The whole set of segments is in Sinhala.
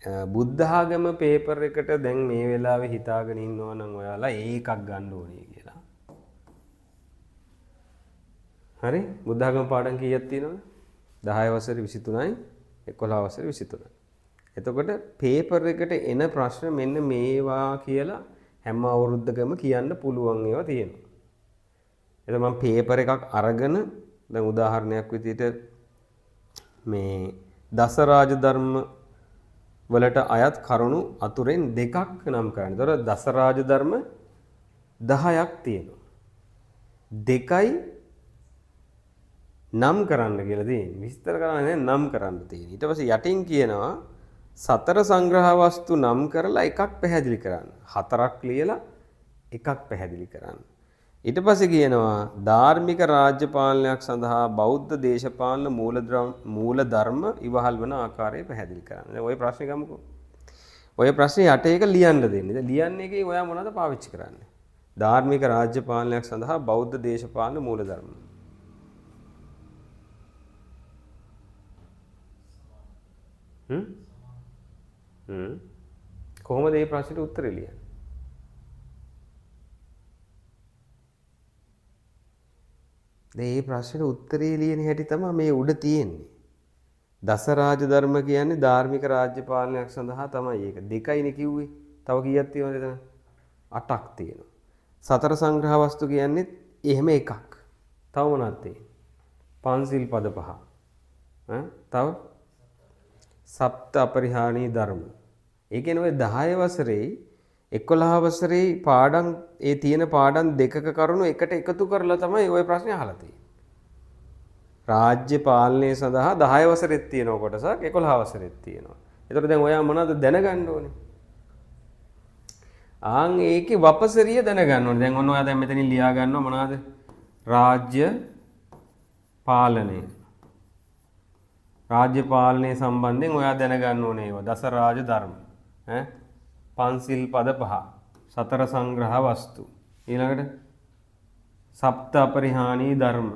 බුද්ධ ආගම පේපර් එකට දැන් මේ වෙලාවේ හිතාගෙන ඉන්නවා නම් ඔයාලා ඒ එකක් ගන්න ඕනේ කියලා. හරි? බුද්ධ ආගම පාඩම් කීයක් තියෙනවද? 10 වසරේ 23යි 11 වසරේ 23යි. එතකොට පේපර් එකට එන ප්‍රශ්න මෙන්න මේවා කියලා හැම අවුරුද්දකම කියන්න පුළුවන් ඒවා තියෙනවා. එතකොට මම පේපර් එකක් අරගෙන දැන් උදාහරණයක් විදිහට මේ දසරාජ ධර්ම වලට අයත් කරුණු අතුරෙන් දෙකක් නම් කරන්න. එතකොට දසරාජ ධර්ම 10ක් තියෙනවා. දෙකයි නම් කරන්න කියලා තියෙන්නේ. විස්තර කරන්න නෑ, නම් කරන්න තියෙන්නේ. ඊට පස්සේ යටින් කියනවා සතර සංග්‍රහ වස්තු නම් කරලා එකක් පැහැදිලි කරන්න. හතරක් ලියලා එකක් පැහැදිලි කරන්න. ඊට පස්සේ කියනවා ධාර්මික රාජ්‍ය පාලනයක් සඳහා බෞද්ධ දේශපාලන මූල ධර්ම ඉවහල් වන ආකාරය පැහැදිලි කරන්න. දැන් ඔය ප්‍රශ්නේ ගමුකෝ. ඔය ප්‍රශ්නේ යට එක ලියන්න දෙන්නේ. දැන් ලියන්න එකේ ඔයා මොනවද පාවිච්චි කරන්නේ? ධාර්මික රාජ්‍ය පාලනයක් සඳහා බෞද්ධ දේශපාලන මූල ධර්ම. කොහොමද මේ ප්‍රශ්නෙට උත්තරේ ලියන්නේ? දැන් මේ ප්‍රශ්නෙට උත්තරේ ලියන හැටි තමයි මේ උඩ තියෙන්නේ. දසරාජ ධර්ම කියන්නේ ධාර්මික රාජ්‍ය පාලනයක් සඳහා තමයි ඒක. දෙකයිනේ කිව්වේ. තව කීයක් තියෙනවද එතන? 8ක් තියෙනවා. සතර සංග්‍රහ වස්තු කියන්නේ එහෙම එකක්. තව මොනවද තියෙන්නේ? පන්සිල් පද පහ. ඈ තව සප්ත අපරිහානී ධර්ම. ඒ කියන්නේ ඔය 10 වසරේ 11 වසරේ පාඩම් ඒ තියෙන පාඩම් දෙකක කරුණු එකට එකතු කරලා තමයි ඔය ප්‍රශ්නේ අහලා තියෙන්නේ. රාජ්‍ය පාලනය සඳහා 10 වසරෙත් තියෙන කොටසක් 11 වසරෙත් තියෙනවා. එතකොට දැන් ඔයා මොනවද දැනගන්න ඕනේ? ආන් ඒකේ වපසරිය දැනගන්න ඕනේ. දැන් ඔන්න ඔයා දැන් මෙතනින් ලියා ගන්නවා මොනවද? රාජ්‍ය පාලනය. රාජ්‍ය පාලනය සම්බන්ධයෙන් ඔයා දැනගන්න ඕනේ ඒවා. දස රාජ ධර්ම. ඈ පන්සිල් පද පහ. සතර සංග්‍රහ වස්තු. ඊළඟට සප්ත අපරිහානී ධර්ම.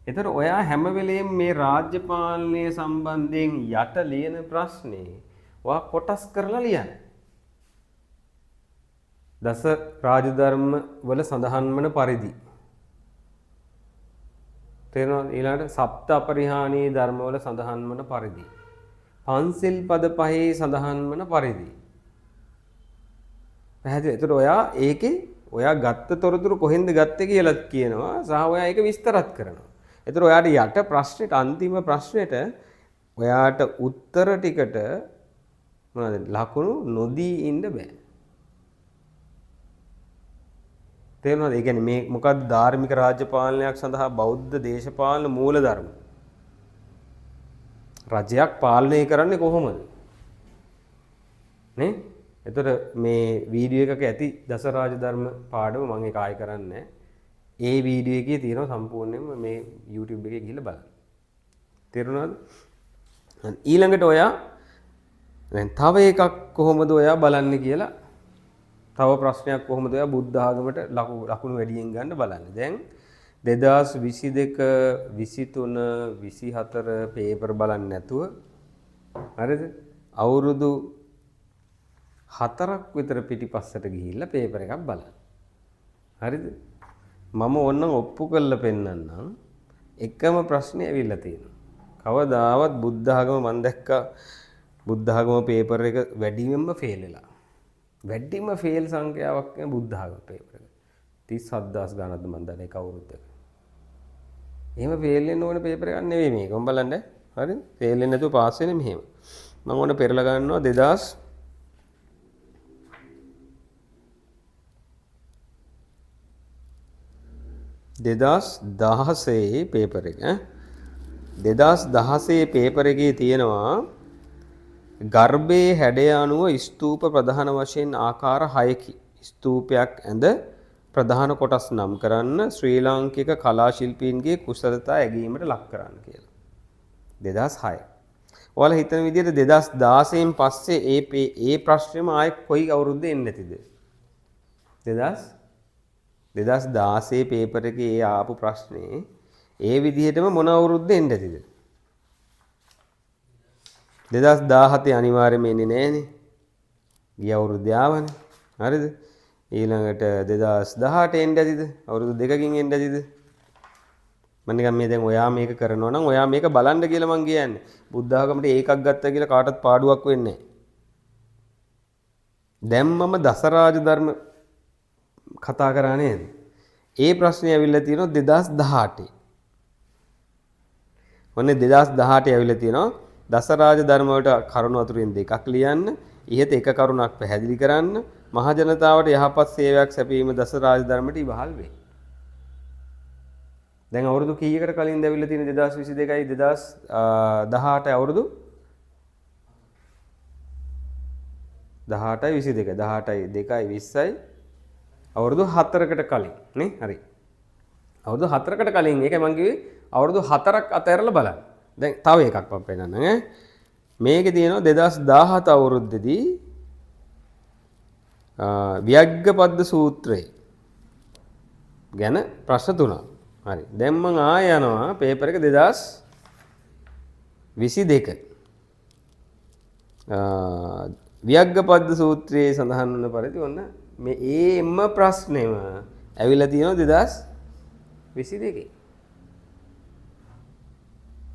එතකොට ඔයා හැම වෙලේම මේ රාජ්‍ය පාලනය සම්බන්ධයෙන් යට ලියන ප්‍රශ්නේ ඔයා කොටස් කරලා ලියන්න. දස රාජ ධර්ම වල සඳහන් වන පරිදි. තේරෙනවද? ඊළඟට සප්ත අපරිහානී ධර්ම වල සඳහන් වන පරිදි. පන්සිල් පද පහේ සඳහන් වන පරිදි. පැහැදිලි? එතකොට ඔයා ඒකේ ඔයා ගත්ත තොරතුරු කොහෙන්ද ගත්තේ කියලාත් කියනවා සහ ඔයා ඒක විස්තරත් කරනවා. එතකොට ඔයාට යට ප්‍රශ්නෙට අන්තිම ප්‍රශ්නෙට ඔයාට උත්තර ටිකට මොනවද ලකුණු නොදී ඉන්න බෑ. තේරෙනවද? ඒ කියන්නේ මේ මොකක්ද ධාර්මික රාජ්‍ය පාලනයක් සඳහා බෞද්ධ දේශපාලන මූලධර්ම. රජයක් පාලනය කරන්නේ කොහොමද? නේ? එතකොට මේ වීඩියෝ එකක ඇති දස රාජ ධර්ම පාඩම මම ඒක ආයෙ කරන්නේ නැහැ. ඒ වීඩියෝ එකේ තියෙනවා සම්පූර්ණයෙන්ම මේ YouTube එකේ ගිහිල්ලා බලන්න. තේරුණාද? ඊළඟට ඔයා දැන් තව එකක් කොහොමද ඔයා බලන්නේ කියලා තව ප්‍රශ්නයක් කොහොමද ඔයා බුද්ධ ආගමට ලකුණු වැඩියෙන් ගන්න බලන්නේ. දැන් 2022 23 24 පේපර් බලන්නේ නැතුව හරිද? අවුරුදු 4ක් විතර පිටිපස්සට ගිහිල්ලා පේපර් එකක් බලන්න. හරිද? මම ඕනනම් ඔප්පු කරලා පෙන්නන්නම්. එකම ප්‍රශ්නේ ඇවිල්ලා තියෙනවා. කවදාවත් බුද්ධ ආගම මං දැක්කා බුද්ධ ආගම පේපර් එක වැඩියෙන්ම ෆේල් වෙලා. වැඩිම ෆේල් සංඛ්‍යාවක් වෙන බුද්ධ ආගම පේපර් එක. 37000 ගානක්ද මං දන්නේ එක අවුරුද්දක. එහෙම ෆේල් වෙන්න ඕන පේපර් එකක් නෙවෙයි මේක. උඹ බලන්න. හරිද? ෆේල් වෙන්නේ නැතුව පාස් වෙන්නේ මෙහෙම. මං ඕන පෙරලා ගන්නවා 2016 පේපර් එක. ඈ 2016 පේපර් එකේ තියෙනවා ගර්භයේ හැඩය අනුව ස්තූප ප්‍රධාන වශයෙන් ආකාර 6කි. ස්තූපයක් ඇඳ ප්‍රධාන කොටස් නම් කරන්න ශ්‍රී ලාංකික කලා ශිල්පීන්ගේ කුසලතා ඇගීමට ලක් කරන්න කියලා. 2006. ඔයාලා හිතන විදිහට 2016න් පස්සේ ඒ ප්‍රශ්නේම ආයෙ කොයි අවුරුද්දේ එන්නේ නැතිද? 2016 පේපර් එකේ ඒ ආපු ප්‍රශ්නේ ඒ විදිහටම මොන අවුරුද්දේ එන්නේ නැතිද? 2017 අනිවාර්යයෙන්ම එන්නේ නෑනේ. ගිය අවුරුද්දේ ආවනේ. හරිද? ඊළඟට 2018 එන්න ඇතිද? අවුරුදු දෙකකින් එන්න ඇතිද? මම නිකන් මේ දැන් ඔයා මේක කරනවා නම් ඔයා මේක බලන්න කියලා මං කියන්නේ. බුද්ධ ආගමට ඒකක් ගත්තා කියලා කාටවත් පාඩුවක් වෙන්නේ නෑ. දැන් මම දසරාජ ධර්ම කතා කරා නේද? ඒ ප්‍රශ්නේ ඇවිල්ලා තියෙනවා 2018. ඔන්න 2018 ඇවිල්ලා තියෙනවා දසරාජ ධර්ම වලට කරුණු අතුරින් දෙකක් ලියන්න, ඉහත එක කරුණක් පැහැදිලි කරන්න, මහ ජනතාවට යහපත් සේවයක් සැපයීම දසරාජ ධර්මයට ඉවහල් වේ. දැන් අවුරුදු කීයකට කලින්ද ඇවිල්ලා තියෙන්නේ 2022යි 2018 අවුරුදු 18යි 22 18යි 2යි 20යි අවුරුදු 4කට කලින් නේ. හරි. අවුරුදු 4කට කලින් ඒකයි මං කිව්වේ අවුරුදු 4ක් අතහැරලා බලන්න. දැන් තව එකක් මම පෙන්නන්නම් ඈ. මේකේ තියෙනවා 2017 අවුරුද්දේදී ව්‍යග්ගපද්ද සූත්‍රය ගැන ප්‍රශ්න තුනක්. හරි. දැන් මං ආය යනවා පේපර් එක 2022. ව්‍යග්ගපද්ද සූත්‍රයේ සඳහන් වන පරිදි ඔන්න මේ ඒම ප්‍රශ්නේම ඇවිල්ලා තියෙනවා 2022.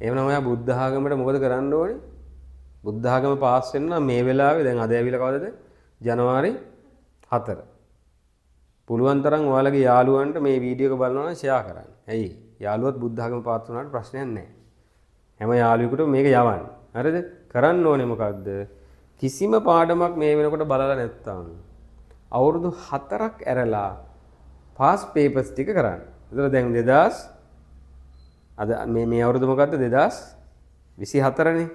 එහෙමනම් ඔයා බුද්ධ ආගමට මොකද කරන්න ඕනේ? බුද්ධ ආගම පාස් වෙන්න නම් මේ වෙලාවේ දැන් අද ඇවිල්ලා කවදද? ජනවාරි 4. පුළුවන් තරම් ඔයාලගේ යාළුවන්ට මේ වීඩියෝ එක බලනවා නම් ෂෙයා කරන්න. ඇයි? යාළුවත් බුද්ධ ආගම පාස් වුණාට ප්‍රශ්නයක් නැහැ. හැම යාළුවෙකුටම මේක යවන්න. හරිද? කරන්න ඕනේ මොකද්ද? කිසිම පාඩමක් මේ වෙනකොට බලලා නැත්තම් අවුරුදු 4ක් ඇරලා පාස් පේපර්ස් ටික කරන්න. ඒතර දැන් 2000 අද මේ අවුරුදු මොකද්ද? 2024 නේ.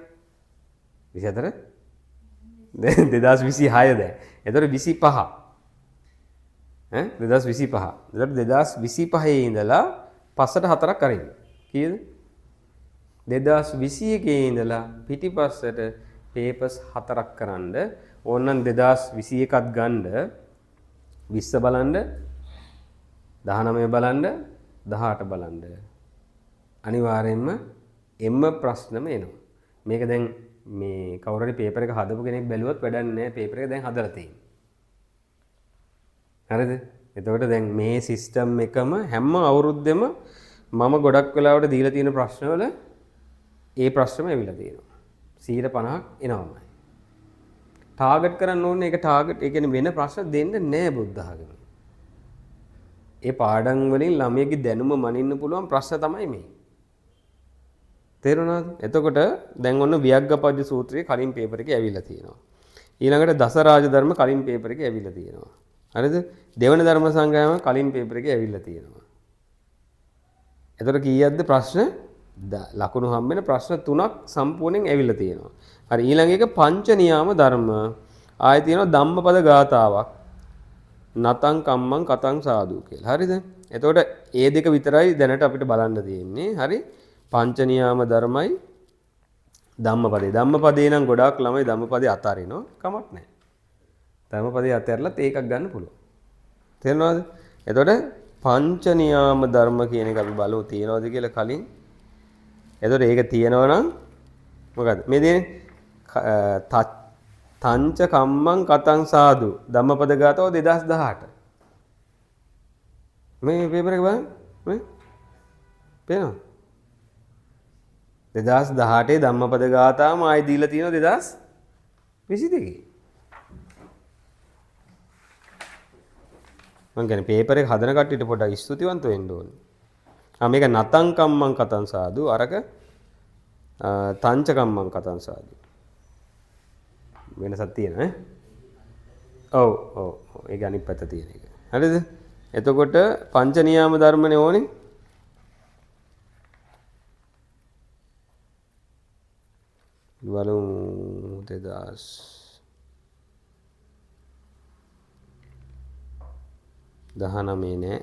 24 දැන් 2026 දැන්. ඒතර 25 ඈ 2025. ඒතර 2025 ඉඳලා පස්සට 4ක් අරින්න. කීයද? 2021 ඉඳලා පිටිපස්සට පේපර්ස් 4ක් කරන්න. ඕනනම් 2021ත් ගන්න, 20 බලන්න, 19 බලන්න, 18 බලන්න. අනිවාර්යයෙන්ම එම ප්‍රශ්නම එනවා. මේක දැන් මේ කවුරු හරි පේපර් එක හදපු කෙනෙක් බැලුවත් වැඩක් නෑ. පේපර් එක දැන් හදලා තියෙන්නේ. හරිද? එතකොට දැන් මේ සිස්ටම් එකම හැම අවුරුද්දෙම මම ගොඩක් වෙලාවට දීලා තියෙන ප්‍රශ්නවල ඒ ප්‍රශ්නම ඇවිල්ලා තියෙනවා. 50ක් එනවමයි. ටාගට් කරන්න ඕනේ ඒක ටාගට් ඒ කියන්නේ වෙන ප්‍රශ්න දෙන්න නෑ බුද්ධ ආගමේ. ඒ පාඩම් වලින් ළමයෙක්ගේ දැනුම මනින්න පුළුවන් ප්‍රශ්න තමයි මේ. තේරුණාද? එතකොට දැන් ඔන්න ව්‍යග්ගපජ්ජ සූත්‍රයේ කලින් පේපර් එකේ ඇවිල්ලා තියෙනවා. ඊළඟට දසරාජ ධර්ම කලින් පේපර් එකේ ඇවිල්ලා තියෙනවා. හරිද? දෙවන ධර්ම සංග්‍රහයම කලින් පේපර් එකේ ඇවිල්ලා තියෙනවා. එතකොට කීයක්ද ප්‍රශ්න? ලකුණු හම්බ වෙන ප්‍රශ්න 3ක් සම්පූර්ණයෙන් ඇවිල්ලා තියෙනවා. හරි ඊළඟ එක පංච නියාම ධර්ම. ආයෙ තියෙනවා ධම්මපද ගාථාවක්. නතං කම්මං කතං සාදු කියලා. හරිද? එතකොට ඒ දෙක විතරයි දැනට අපිට බලන්න තියෙන්නේ. හරි? පංච නියාම ධර්මයි ධම්මපදේ. ධම්මපදේ නම් ගොඩාක් ළමයි ධම්මපදේ අතාරිනවා. කමක් නැහැ. ධම්මපදේ අතහැරලත් ඒකක් ගන්න පුළුවන්. තේරෙනවද? එතකොට පංච නියාම ධර්ම කියන එක අපි බලමු තියෙනවද කියලා කලින්. එතකොට ඒක තියෙනවා නම් මොකද්ද? මේ දෙන්නේ තංච කම්මං කතං සාදු ධම්මපද ගාථාව 2018. මේ පේපර් එක බලන්න. මේ පේනවද? 2018 ධම්මපද ගාථාවම ආයෙ දීලා තියෙනවා 2022. මං කියන්නේ පේපර් එක හදන කට්ටියට පොඩ්ඩක් ස්තුතිවන්ත වෙන්න ඕනේ. ආ මේක නතං කම්මං කතං සාදු අරක තංච කම්මං කතං සාදු. වෙනසක් තියෙනවා ඈ. ඔව් ඔව් ඔව් ඒක අනිත් පැත්ත තියෙන එක. හරිද? එතකොට පංච නියාම ධර්මනේ ඕනේ. බලමු 2019 නෑ.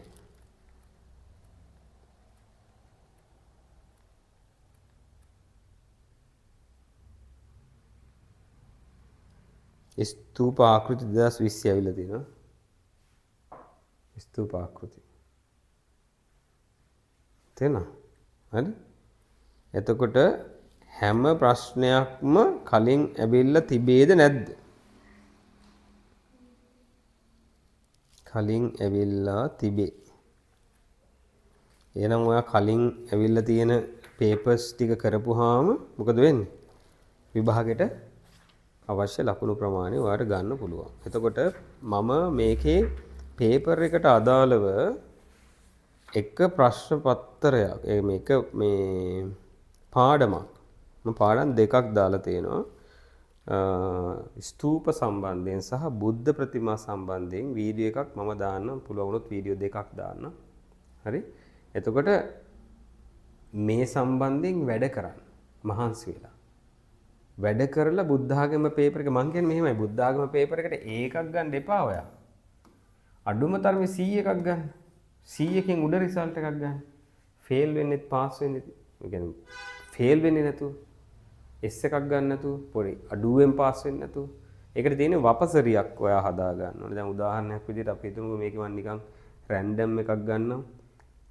ස්තූප ආකෘති 2020 ඇවිල්ලා තියෙනවා. ස්තූප ආකෘති. තේරෙනවද? හරි? එතකොට හැම ප්‍රශ්නයක්ම කලින් ඇවිල්ලා තිබේද නැද්ද? කලින් ඇවිල්ලා තිබේ. එහෙනම් ඔයා කලින් ඇවිල්ලා තියෙන පේපර්ස් ටික කරපුවාම මොකද වෙන්නේ? විභාගෙට අවශ්‍ය ලකුණු ප්‍රමාණය ඔයාට ගන්න පුළුවන්. එතකොට මම මේකේ පේපර් එකට අදාළව එක ප්‍රශ්න පත්‍රයක්, ඒ මේක මේ පාඩමක්, මම පාඩම් දෙකක් දාලා තියෙනවා. ස්තූප සම්බන්ධයෙන් සහ බුද්ධ ප්‍රතිමා සම්බන්ධයෙන් වීඩියෝ එකක් මම දාන්නම්. පුළුවන් වුණොත් වීඩියෝ දෙකක් දාන්නම්. හරි. එතකොට මේ සම්බන්ධයෙන් වැඩ කරන්න මහන්සි වෙලා වැඩ කරලා බුද්ධාගම පේපර් එක, මං කියන්නේ මෙහෙමයි, බුද්ධාගම පේපර් එකට A එකක් ගන්න එපා ඔයා. අඩුම තරමේ C එකක් ගන්න. C එකෙන් උඩ රිසල්ට් එකක් ගන්න. ෆේල් වෙන්නෙත් පාස් වෙන්නෙත්, ඒ කියන්නේ ෆේල් වෙන්නේ නැතුව, S එකක් ගන්න නැතුව, පොඩි අඩුවෙන් පාස් වෙන්නේ නැතුව. ඒකට තියෙන වපසරියක් ඔයා හදා ගන්න ඕනේ. දැන් උදාහරණයක් විදිහට අපි හිතමුකෝ මේකේ මං නිකන් රැන්ඩම් එකක් ගන්නම්.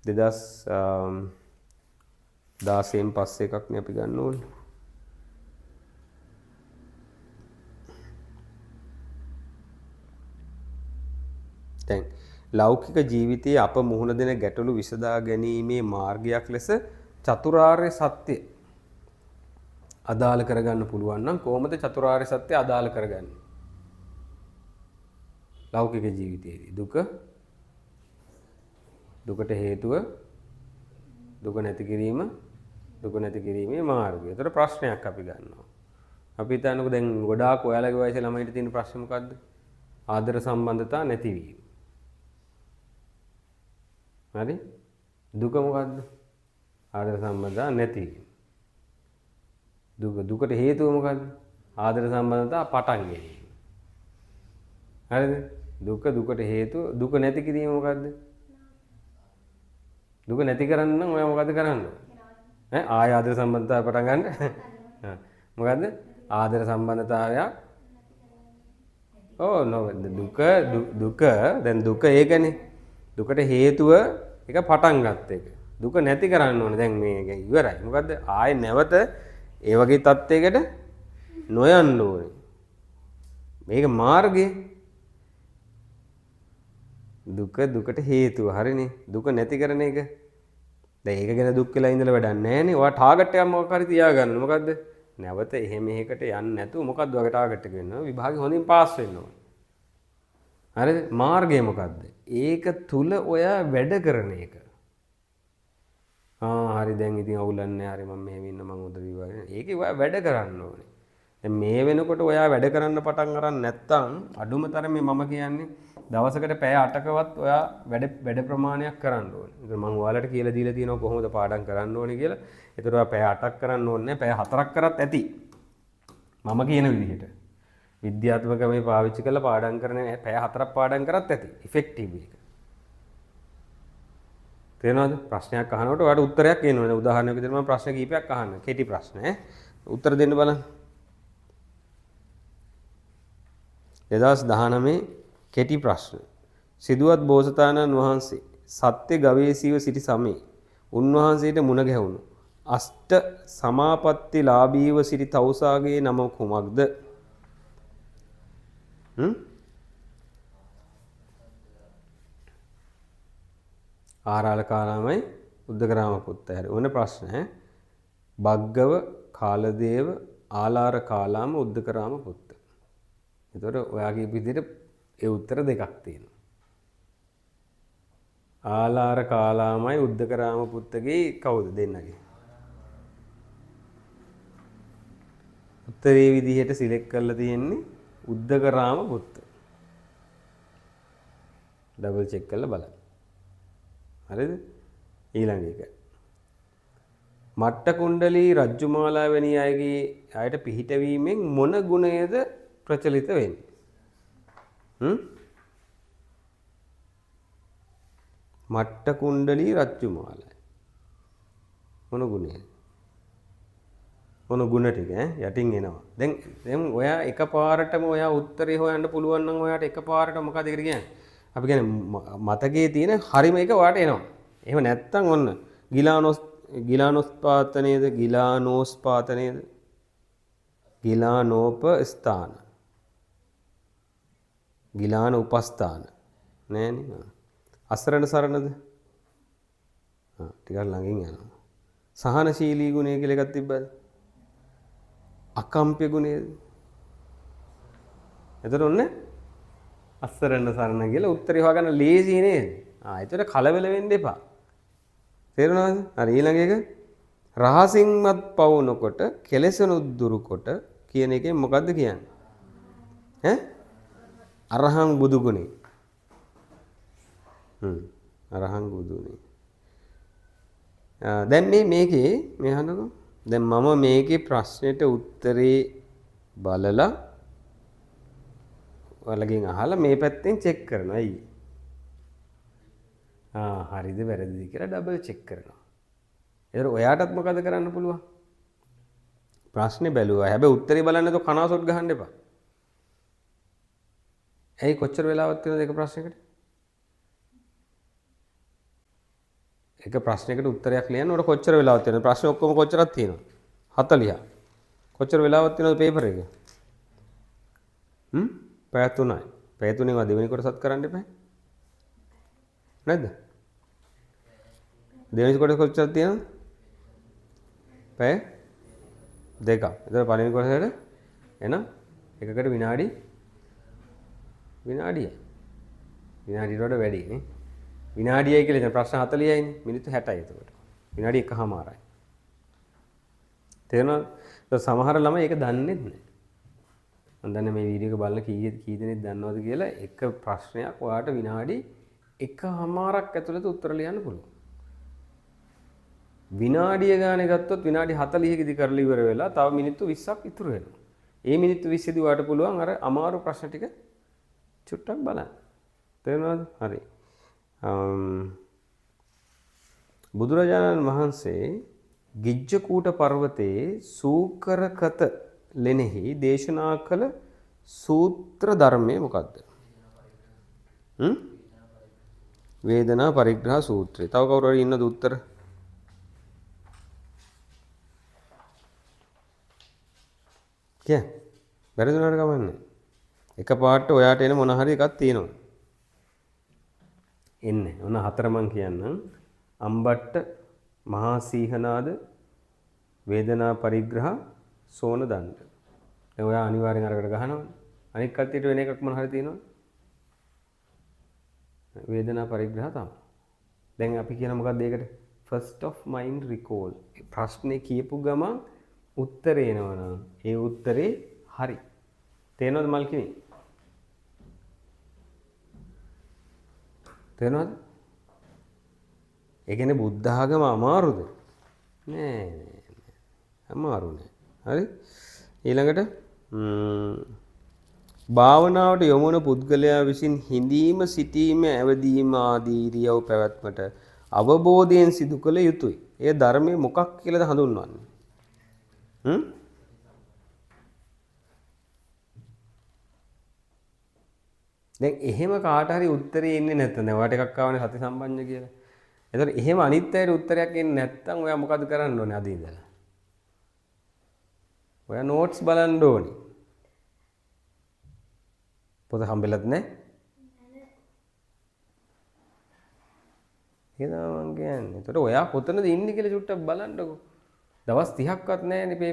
2016න් පස්සේ එකක් නේ අපි ගන්න ඕනේ. දැන් ලෞකික ජීවිතයේ අප මුහුණ දෙන ගැටලු විසඳා ගැනීමේ මාර්ගයක් ලෙස චතුරාර්ය සත්‍ය අදාළ කරගන්න පුළුවන් නම් කොහොමද චතුරාර්ය සත්‍ය අදාළ කරගන්නේ? ලෞකික ජීවිතයේදී දුක, දුකට හේතුව, දුක නැති කිරීම, දුක නැති කිරීමේ මාර්ගය. ඒතර ප්‍රශ්නයක් අපි ගන්නවා. අපි හිතන්නකෝ දැන් ගොඩාක් ඔයාලගේ වයසේ ළමයින්ට තියෙන ප්‍රශ්නේ මොකද්ද? ආදර සම්බන්ධතා නැතිවීම. හරි? දුක මොකද්ද? ආදර සම්බන්ධතා නැතිවීම. දුකට හේතුව මොකද්ද? ආදර සම්බන්ධතා පටන් ගැනීම. හරිද? දුකට හේතුව, දුක නැති කිරීම මොකද්ද? දුක නැති කරන්න නම් ඔයා මොකද්ද කරන්න ඕනේ? ඈ ආය ආදර සම්බන්ධතාවය පටන් ගන්න. මොකද්ද? ආදර සම්බන්ධතාවයක්. ඔව් නෝ දුක දුක දැන් දුක ඒකනේ. දුකට හේතුව එක පටන් ගත්ත එක. දුක නැති කරන්න ඕනේ. දැන් මේ ඉවරයි. මොකද්ද? ආයෙ නැවත ඒ වගේ තත්යකට නොයන්න ඕනේ. මේක මාර්ගය. දුක දුකට හේතුව. හරිනේ. දුක නැති කරන එක. දැන් ඒක ගැන දුක් වෙලා ඉඳලා වැඩක් නැහැ නේ. ඔයා ටාගට් එකක් මොකක් හරි තියාගන්න. මොකද්ද? නැවත එහෙම එහෙකට යන්නේ නැතුව මොකද්ද ඔයාගේ ටාගට් එක වෙන්න ඕන? විභාගෙ හොඳින් පාස් වෙන්න ඕන. හරිද? මාර්ගය මොකද්ද? ඒක තුල ඔයා වැඩ කරන එක. ආ හරි දැන් ඉතින් අවුලක් නැහැ. හරි මම මෙහෙම ඉන්න මං හොඳ විභාගෙ. ඒකේ ඔයා වැඩ කරන්න ඕනේ. දැන් මේ වෙනකොට ඔයා වැඩ කරන්න පටන් අරන් නැත්තම් අඩුම තරමේ මම කියන්නේ දවසකට පැය 8කවත් ඔයා වැඩ ප්‍රමාණයක් කරන්න ඕනේ. ඒතර මං ඔයාලට කියලා දීලා තියෙනවා කොහොමද පාඩම් කරන්න ඕනේ කියලා. ඒතර ඔයා පැය 8ක් කරන්න ඕනේ නෑ. පැය 4ක් කරත් ඇති. මම කියන විදිහට. විද්‍යාත්මක මේ පාවිච්චි කරලා පාඩම් කරන පැය 4ක් පාඩම් කරත් ඇති. ඉෆෙක්ටිව් එක. තේරෙනවද? ප්‍රශ්නයක් අහනකොට ඔයාලට උත්තරයක් එන්න ඕනේ. උදාහරණයක් විදිහට මම ප්‍රශ්න කීපයක් අහන්න. කෙටි ප්‍රශ්න ඈ. උත්තර දෙන්න බලන්න. 2019 කෙටි ප්‍රශ්න. සිදුවත් බෝසතාණන් වහන්සේ සත්‍ය ගවේෂීව සිටි සමයේ උන්වහන්සේට මුණ ගැහුණු අෂ්ට සමාපත්තිලාභීව සිටි තවුසාගේ නම කුමක්ද? ආරාල කාලාමයි උද්දකරාම පුත්තයි. හරි. ඕන ප්‍රශ්න ඈ. බග්ගව කාලදේව ආලාර කාලාම උද්දකරාම පුත්ත. එතකොට ඔයාගේ විදිහට ඒ උත්තර දෙකක් තියෙනවා. ආලාර කාලාමයි උද්දකරාම පුත්තගේ කවුද දෙන්නගේ? උත්තරේ විදිහට සිලෙක්ට් කරලා තියෙන්නේ උද්දකරාම පුත්ත. ඩබල් චෙක් කරලා බලන්න. හරිද? ඊළඟ එක. මට්ට කුණ්ඩලී රජ්ජුමාලා වැනි අයගේ අයට පිහිටවීමෙන් මොන ගුණයද ප්‍රචලිත වෙන්නේ? මට්ට කුණ්ඩලී රජ්ජුමාලා මොන ගුණයද? මොන ගුණ ටික ඈ යටින් එනවා. දැන් දැන් ඔයා එකපාරටම ඔයා උත්තරේ හොයන්න පුළුවන් නම් ඔයාට එකපාරට මොකද ඒකට කියන්නේ? අපි කියන්නේ මතකයේ තියෙන හරිම එක ඔයාට එනවා. එහෙම නැත්තම් ඔන්න ගිලානොස් ගිලානොස්පාත නේද? ගිලානෝස්පාත නේද? ගිලානෝප ස්ථාන. ගිලාන උපස්ථාන. නෑනේ. අසරණ සරණද? ආ ටිකක් ළඟින් යනවා. සහනශීලී ගුණය කියලා එකක් තිබ්බද? අකම්ප්‍ය ගුණයද? එතකොට ඔන්න අසරණ සරණ කියලා උත්තරේ හොයාගන්න ලේසි නේද? ආ එතකොට කලබල වෙන්න එපා. තේරුණාද? හරි ඊළඟ එක රහසින්වත් පවු නොකොට කෙලෙසනුත් දුරු කොට කියන එකෙන් මොකද්ද කියන්නේ? ඈ? අරහං බුදු ගුණේ. අරහං බුදු ගුණේ. දැන් මේ මේකේ මේ අහන්නකෝ. දැන් මම මේකේ ප්‍රශ්නෙට උත්තරේ බලලා ඔයාලගෙන් අහලා මේ පැත්තෙන් චෙක් කරනවා. ඇයි? ආ හරිද වැරදිද කියලා ඩබල් චෙක් කරනවා. ඒතර ඔයාටත් මොකද කරන්න පුළුවන්? ප්‍රශ්නේ බැලුවා. හැබැයි උත්තරේ බලන්න නැතුව කනාසොට් ගහන්න එපා. ඇයි කොච්චර වෙලාවක් තියෙනවද එක ප්‍රශ්නයකට? එක ප්‍රශ්නයකට උත්තරයක් ලියන්න උඩ කොච්චර වෙලාවක් තියෙනවද? ප්‍රශ්න ඔක්කොම කොච්චරක් තියෙනවද? 40. කොච්චර වෙලාවක් තියෙනවද පේපර් එකේ? පැය 3යි. පැය 3න් ඔයා දෙවෙනි කොටසත් කරන්න එපා. නැද්ද? දෙවෙනි කොටස කොච්චරක් තියෙනවද? පැය 2ක්. එතකොට පළවෙනි කොටසට එන එකකට විනාඩියයි. විනාඩියට වඩා වැඩි නේ. විනාඩියයි කියලා ඉතින් ප්‍රශ්න 40යිනේ. මිනිත්තු 60යි එතකොට. විනාඩි 1.5යි. තේරෙනවද? ඒක සමහර ළමයි ඒක දන්නේත් නෑ. මම දන්නේ මේ වීඩියෝ එක බලන කී දෙනෙක් දන්නවද කියලා. එක ප්‍රශ්නයක් ඔයාට විනාඩි 1.5ක් ඇතුළත උත්තර ලියන්න පුළුවන්. විනාඩිය ගානේ ගත්තොත් විනාඩි 40කදී කරලා ඉවර වෙලා තව මිනිත්තු 20ක් ඉතුරු වෙනවා. ඒ මිනිත්තු 20 දී ඔයාට පුළුවන් අර අමාරු ප්‍රශ්න ටික චුට්ටක් බලන්න. තේරෙනවද? හරි. බුදුරජාණන් වහන්සේ ගිජ්ජකූට පර්වතයේ සූකරකත ලෙනෙහි දේශනා කළ සූත්‍ර ධර්මය මොකද්ද? වේදනා පරිග්‍රහ සූත්‍රය. තව කවුරු හරි ඉන්නද උත්තර? කියන්න. වැරදුනාට කමන්නේ. එක පාට ඔයාට එන මොන හරි එකක් තියෙනවා. එන්නේ. ඔන්න හතර මං කියන්නම්. අම්බට්ට, මහා සීහනාද, වේදනා පරිග්‍රහ, සෝන දණ්ඩ. දැන් ඔයා අනිවාර්යෙන් අරකට ගහනවනේ. අනික් කට්ටියට වෙන එකක් මොන හරි තියෙනවද? වේදනා පරිග්‍රහ තමයි. දැන් අපි කියන මොකක්ද ඒකට? First of mind recall. ප්‍රශ්නේ කියපු ගමන් උත්තරේ එනවනම් ඒ උත්තරේ හරි. තේරෙනවද මල්කිනි? තේරෙනවද? ඒ කියන්නේ බුද්ධ ආගම අමාරුද? නෑ නෑ නෑ. අමාරු නෑ. හරි? ඊළඟට භාවනාවට යොමු වන පුද්ගලයා විසින් හිඳීම, සිටීම, ඇවදීම ආදී ඉරියව් පැවැත්මට අවබෝධයෙන් සිදු කළ යුතුයි. ඒ ධර්මයේ මොකක් කියලාද හඳුන්වන්නේ? දැන් එහෙම කාට හරි උත්තරේ එන්නේ නැත්නම් දැන් ඔයාට එකක් ආවනේ සති සම්පඤ්ඤ කියලා. එතකොට එහෙම අනිත් අයට උත්තරයක් එන්නේ නැත්නම් ඔයා මොකද කරන්න ඕනේ අද ඉඳලා? ඔයා නෝට්ස් බලන්න ඕනේ. පොත හම්බෙලත් නැහැ. ඒක තමයි මං කියන්නේ. එතකොට ඔයා කොතනද ඉන්නේ කියලා චුට්ටක් බලන්නකෝ. දවස් 30ක්වත් නැහැනේ පේපර්